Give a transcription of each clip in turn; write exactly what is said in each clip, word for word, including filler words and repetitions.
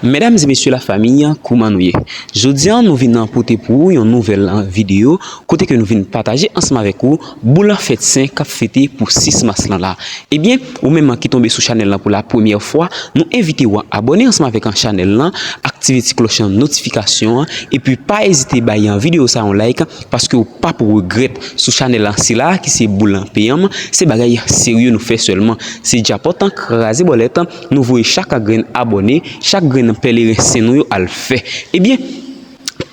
Medam e mesye lafanmi, kouman nou ye? Jodi a, nou vin pote pou ou yon nouvèl videyo, kote ke nou vin pataje ansanm avèk ou boul fèt sen k ap fete pou sis mas lan la. Ebyen, ou menm ki tonbe sou chanèl lan pou la premyè fwa, nou envite w a abòne ansanm avèk chanèl lan, aktive ti klòch notifikasyon an, epi pa ezite bay videyo sa yon like, paske w p ap regrèt. Sou chanèl lan, sila ki se boul peyanm, se bagay serye nou fè sèlman. Se djapòt kraze bòlèt, nou voye chak grenn abòne, chak grenn pèleren sen nou yo al fè. Ebyen,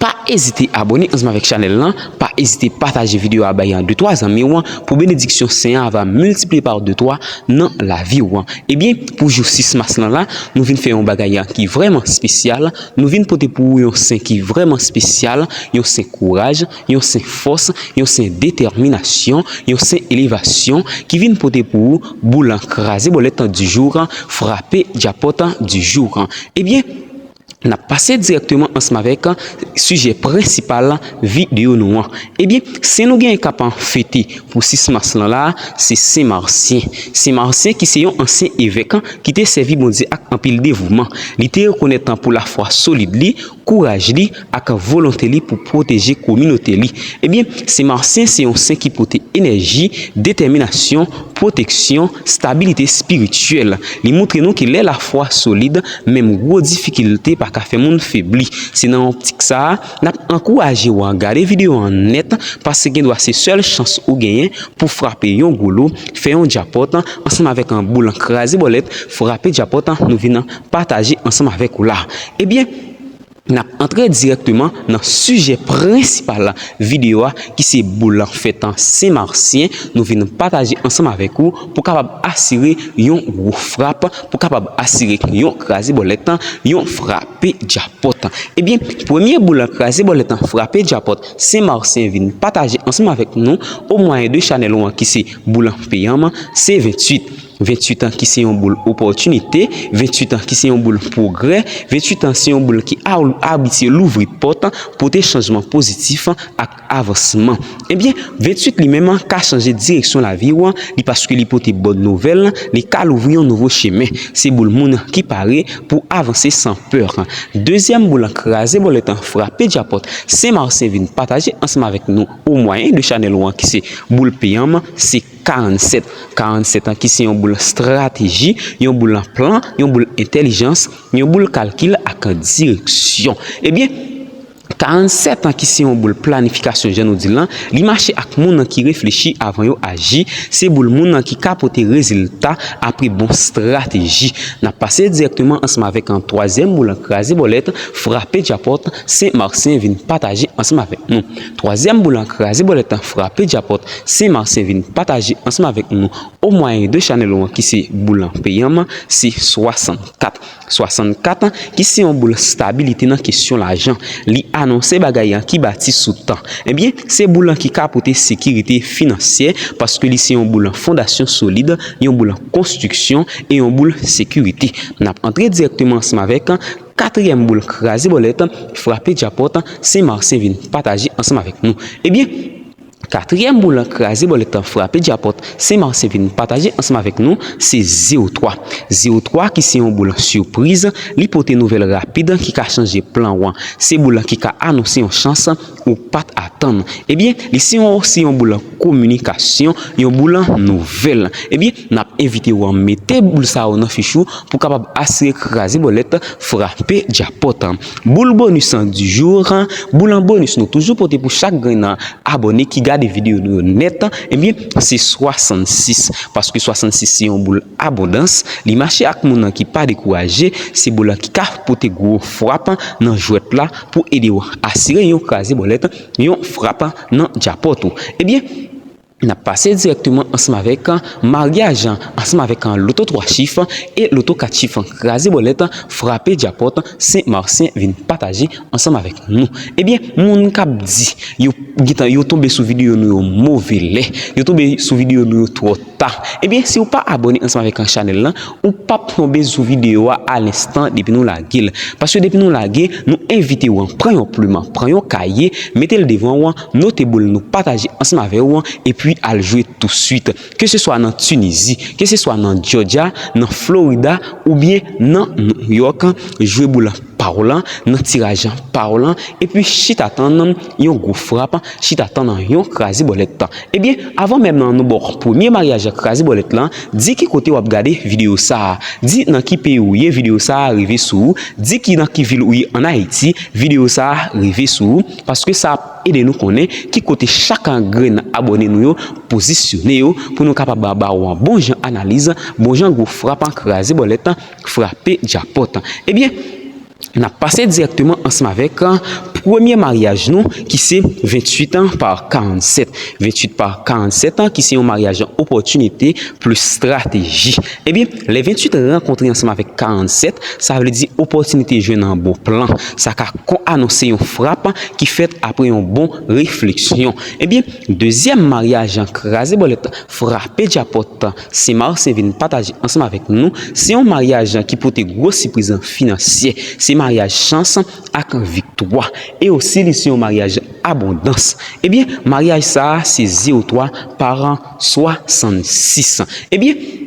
pa ezite abòne ansanm avèk chanèl lan, pa ezite pataje videyo a bay de twa zanmi w pou benediksyon sen an va miltipliye pa de twa nan lavi w. Ebyen, pou jou sis mas lan la, nou vin fè yon bagay ki vrèman espesyal, nou vin pote pou ou yon sen ki vrèman espesyal, yon sen kouraj, yon sen fòs, yon sen detèminasyon, yon sen elevasyon ki vin pote pou ou boul kraze bòlèt du jour, frape djapòt du jour. Ebyen, n ap pase dirèkteman ansanm avèk sijè prensipal videyo nou an. Ebyen, sen nou genyen k ap fete pou sis mas lan la, se Sen Marsyen. Sen Marsyen ki se yon ansyen evèk ki te sèvi Bondye ak anpil devouman. Li te rekonèt pou lafwa solid li, kouraj li ak volonte li pou pwoteje kominote li. Ebyen, Sen Marsyen se yon sen ki pote enèji, detèminasyon, pwoteksyon, estabilite espirityèl. Li montre nou ke lè lafwa solid, menm gwo difikilte pa ka fè moun febli. Se nan optik sa a, n ap ankouraje w a gade videyo an nèt, paske gendwa se sèl chans ou genyen pou frape yon gwo lo, fè yon djapòt, ansanm avèk yon boul kraze bòlèt, frape djapòt, nou vin pataje ansanm avèk ou la. Ebyen, n ap antre dirèkteman nan sijè prensipal videyo a, ki se boul fèt Sen Marsyen. Nou vin pataje ansanm avèk ou pou kapab asire yon gwo frap, pou kapab asire yon kraze bòlèt, yon frape djapòt. Ebyen, premye boul kraze bòlèt, frape djapòt, Sen Marsyen vin pataje ansanm avèk nou o mwayen de chanèl ou an ki se boul peyanm, se venntuit. Venntuit an ki se yon boul opòtinite, venntuit an ki se yon boul pwogrè, venntuit an se yon boul ki a-, abitye louvri pòt, pote chanjman pozitif ak avansman. Ebyen, venntuit li menm ka chanje direksyon lavi w, li paske li pote bòn nouvèl, li ka louvri yon nouvo chemen. Se boul moun ki pare pou avanse san pè. Dezyèm boul kraze bòlèt, frape djapòt, Sen Marsyen vin pataje ansanm avèk nou o mwayen de chanèl ou an ki se boul peyanm, se karannsèt. Karannsèt an ki se yon boul estrateji, yon boul plan, yon boul entèlijans, yon boul kalkil ak direksyon. Ebyen, karannsèt an ki se yon boul planifikasyon, jan nou di l lan, li mache ak moun ki reflechi avan yo aji, se boul moun ki ka pote rezilta apre bon estrateji. N ap pase dirèkteman ansanm avèk yon twazyèm boul kraze bòlèt, frape djapòt, Sen Marsyen vin pataje ansanm avèk nou. Twazyèm boul kraze bòlèt, frape djapòt, Sen Marsyen vin pataje ansanm avèk nou o mwayen de chanèl ou an ki se boul peyanm, se swasannkat. Swasannkat, ki se yon boul estabilite nan kesyon lajan. Li anonse bagay ki bati sou tan. Ebyen, se boul ki ka pote sekirite finansyè, paske li se yon boul fondasyon solid, yon boul konstriksyon e yon boul sekirite. N ap antre dirèkteman ansanm avèk katriyèm boul kraze bòlèt, frape djapòt, Sen Marsyen vin pataje ansanm avèk nou. Ebyen, katriyèm boul kraze bòlèt, frape djapòt, Sen Marsyen vin pataje ansanm avèk nou, se zewo twa. Zewo twa ki se yon boul sipriz, li pote nouvèl rapid ki ka chanje plan w. Se boul ki ka anonse yon chans ou pa t atann. Ebyen, li se yon, se yon boul kominikasyon, yon boul nouvèl. Ebyen, n ap envite w a mete boul sa yo nan fich ou pou kapab asire kraze bòlèt, frape djapòt. Boul bonis du jour, boul bonis nou toujou pote pou chak grenn abòne ki gade videyo nou yo nèt, ebyen, se swasannsis. Paske swasannsis se yon boul abondans, li mache ak moun ki pa dekouraje, se boul ki ka pote gwo frap nan jwèt la pou ede w asire yon kraze bòlèt, yon frap nan djapòt ou. Ebyen, n ap pase dirèkteman ansanm avèk maryaj, ansanm avèk loto twa chif e loto kat chif, kraze bòlèt, frape djapòt, Sen Marsyen vin pataje ansanm avèk nou. Ebyen, moun k ap di yo gentan, yo tonbe sou videyo nou yo move lè, yo tonbe sou videyo nou yo twò ta. Ebyen, si w pa abòne ansanm avèk chanèl lan, ou p ap tonbe sou videyo a alenstan depi nou lage l. Paske depi nou lage, nou envite w an pran yon plim, pran yon kaye, mete l devan w, note boul nou pataje ansanm avè w, epi al jwe touswit. Ke se swa nan Tinizi, ke se swa nan Georgia, nan Florida, oubyen nan New York, jwe boul pa w lan, nan tiraj pa w lan, epi chita tann yon gwo frap, chita tann yon kraze bòlèt. Ebyen, avan menm nou ba w premye maryaj kraze bòlèt lan, di ki kote w ap gade videyo sa a, di nan ki peyi w ye videyo sa a rive sou ou, di ki nan ki vil ou ye ann Ayiti videyo sa a rive sou ou, paske sa ap ede nou konnen ki kote chak grenn abòne nou yo pozisyone yo, pou nou kapab ba w yon bon jan analiz, bon jan gwo frap kraze bòlèt, frape djapòt. Ebyen, n ap pase dirèkteman ansanm avèk premye maryaj nou ki se venntuit pa karannsèt. Venntuit pa karannsèt ki se yon maryaj opòtinite plis estrateji. Ebyen, lè venntuit rankontre ansanm avèk karannsèt, sa vle di opòtinite jwenn yon bon plan. Sa ka kon anonse yon frap ki fèt apre yon bon refleksyon. Ebyen, dezyèm maryaj kraze bòlèt frape djapòt Sen Marsyen vin pataje ansanm avèk nou, se yon maryaj ki pote gwo sipriz finansyè. Se maryaj chans ak viktwa. E osi, li se yon maryaj abondans. Ebyen, maryaj sa a se zewo twa pa swasannsis. Ebyen,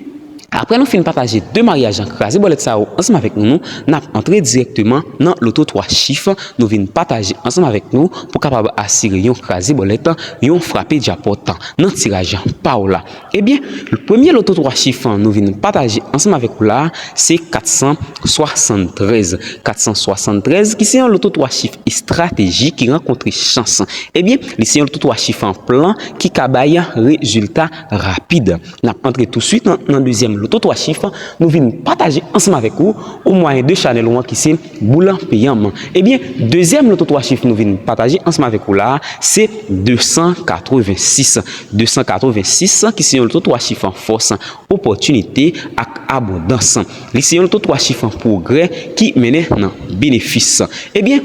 apre nou fin pataje de maryaj kraze bòlèt sa yo ansanm avèk nou, nou, n ap antre dirèkteman nan loto twa chif nou vin pataje ansanm avèk nou pou kapab asire yon kraze bòlèt, yon frape djapòt nan tiraj pa w la. Ebyen, premye loto twa chif nou vin pataje ansanm avèk ou la, se kat san swasanntrèz. Kat san swasanntrèz ki se yon loto twa chif estratejik ki rankontre chans. Ebyen, li se yon loto twa chif an plan ki ka bay rezilta rapid. N ap antre touswit nan, nan dezyèm loto twa chif nou vin pataje ansanm avèk ou, o mwayen de chanèl ou an ki se boul peyanm. Ebyen, dezyèm loto twa chif nou vin pataje ansanm avèk ou la, se de san katrevensis. De san katrevensis ki se yon loto twa chif an fòs, opòtinite ak abondans. Li se yon loto twa chif an pwogrè ki mennen nan benefis. Ebyen,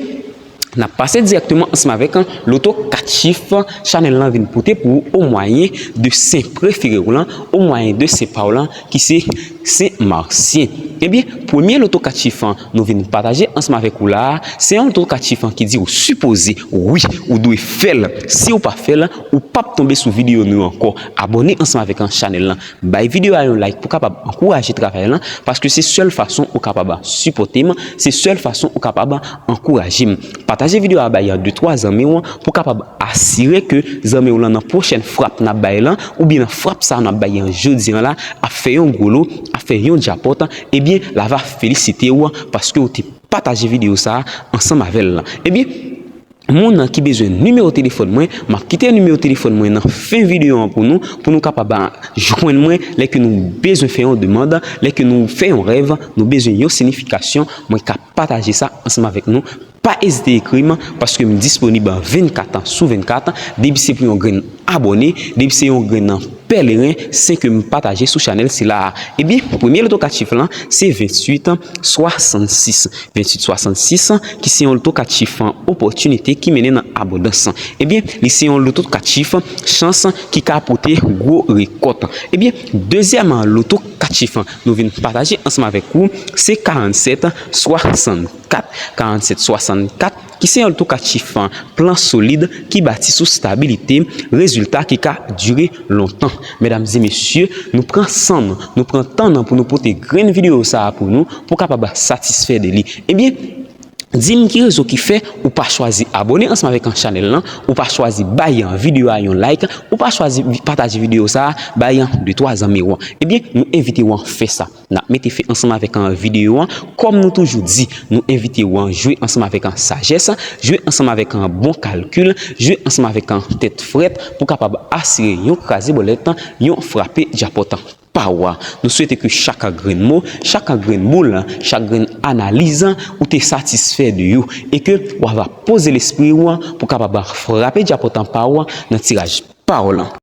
n ap pase dirèkteman ansanm avèk loto kat chif chanèl lan vin pote pou ou o mwayen de sen prefere w lan, o mwayen de sen pa w lan ki se Sen Marsyen. Ebyen, premye loto kat chif nou vin pataje ansanm avèk ou la, se yon loto kat chif ki di ou sipoze, wi, ou dwe fè l. Si ou pa fè l, ou p ap tonbe sou videyo nou yo ankò. Abòne ansanm avèk chanèl lan. Bay videyo a yon like pou kapab ankouraje travay lan, paske se sèl fason ou kapab sipòte m, se sèl fason ou kapab ankouraje m. Pataje videyo a bay de twa zanmi w pou kapab asire ke zanmi w lan nan pwochèn frap n ap bay lan, oubyen nan frap sa a n ap bay an jodi an la, ap fè yon gwo lo, ap fè yon djapòt, ebyen, l ava felisite w paske w te pataje videyo sa a ansanm avè l lan. Ebyen, moun ki bezwen nimewo telefòn mwen, m ap kite nimewo telefòn mwen nan fen videyo an pou nou, pou nou kapab jwenn mwen lè ke nou bezwen fè yon demann, lè ke nou fè yon rèv, nou bezwen yon sinifikasyon, mwen ka pataje sa ansanm avèk nou. Pa ezite ekri m, paske m disponib vennkat sou vennkat, depi se pou yon grenn abòne, depi se yon grenn pèleren, sen ke m pataje sou chanèl sila a. Ebyen, premye loto kat chif lan, se venntuit swasannsis. Venntuit swasannsis, ki se yon loto kat chif an opòtinite ki mennen nan abondans. Ebyen, li se yon loto kat chif chans ki ka pote gwo rekòt. Ebyen, dezyèm loto kat chif nou vin pataje ansanm avèk ou, se karannsèt swasannkat. Karannsèt swasannkat, ki se yon loto kat chif plan solid ki bati sou stabilite, rezilta ki ka dire lontan. Medam e mesye, nou pran san nou, nou pran tan nan pou nou pote grenn videyo sa a pou nou, pou kapab satisfè de li. Ebyen, di m ki rezon ki fè ou pa chwazi abòne ansanm avèk chanèl lan, ou pa chwazi bay videyo a yon like, ou pa chwazi pataje videyo sa a bay de twa zanmi w. Ebyen, nou envite w an fè sa. N ap mete fen ansanm avèk videyo an. Kòm nou toujou di, nou envite w an jwe ansanm avèk sajès, jwe ansanm avèk bon kalkil, jwe ansanm avèk tèt frèt pou kapab asire yon kraze bòlèt, yon frape djapòt pa w. Nou swete ke chak grenn mo, chak grenn boul, chak grenn analiz, ou te satisfè de yo e ke w ava poze lespri w pou kapab frape djapòt pa w nan tiraj pa w lan.